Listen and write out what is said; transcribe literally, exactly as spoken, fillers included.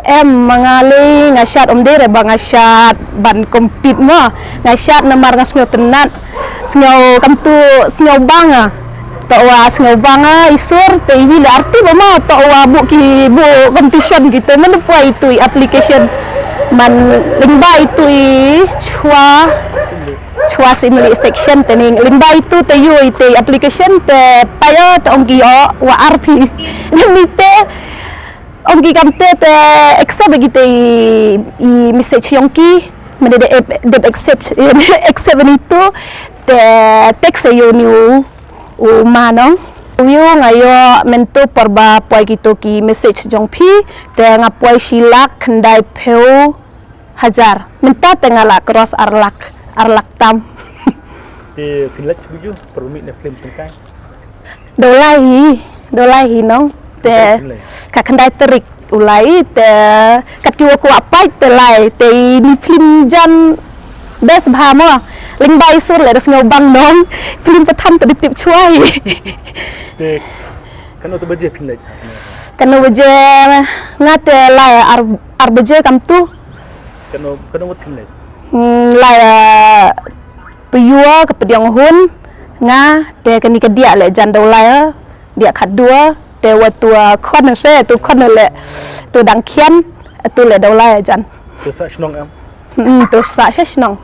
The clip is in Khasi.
Em, ma nga lei nga shad, ym dei re ba nga shad ban compete mo. Nga shad namar nga sngewtynnat. Sngew kam tu, sngew bang nga. To wa sngew bang nga i sur te i wi le arti ba ma to wa bu ki bu competition ki te man poi tu i application. Man lyngba itu i chwa, chwa simili section te ning lyngba itu te yu i te application te payo te ong ki o wa arpi. Ni te ong ki kam te te accept ki te i, i message yong ki. Mane de ep-, de accept, accept ni tu te text yu ni u, u manong. Yu nga yo mento por ba poi ki to ki message jong phi te nga poi shi lak khyndai phew hajar. Mynta te nga la cross ar lak, ar lak tam. Te phin leit shu ju permit ne film tengkai. Dolai hi, dolai hi nong. Te ka khyndai tarik u lai te kat ki wa kwah pait te lai te ni film jan best bha mo. Lyngba i sur le da sngew bang nong. Film pathan te di tip chwa hi. Te kano te baje phin leit? Kano baje nga te lai ar, ar baje kam tu. Kano, kano wat phin leit? Hmm, lai pyua ka pdiang hun nga te kani ka dia le jan dolai dia khat dua te wa tu khon se tu khon le tu dang khian tu le dolai jan. Tu sa shnong am? Hmm, tu sa shnong.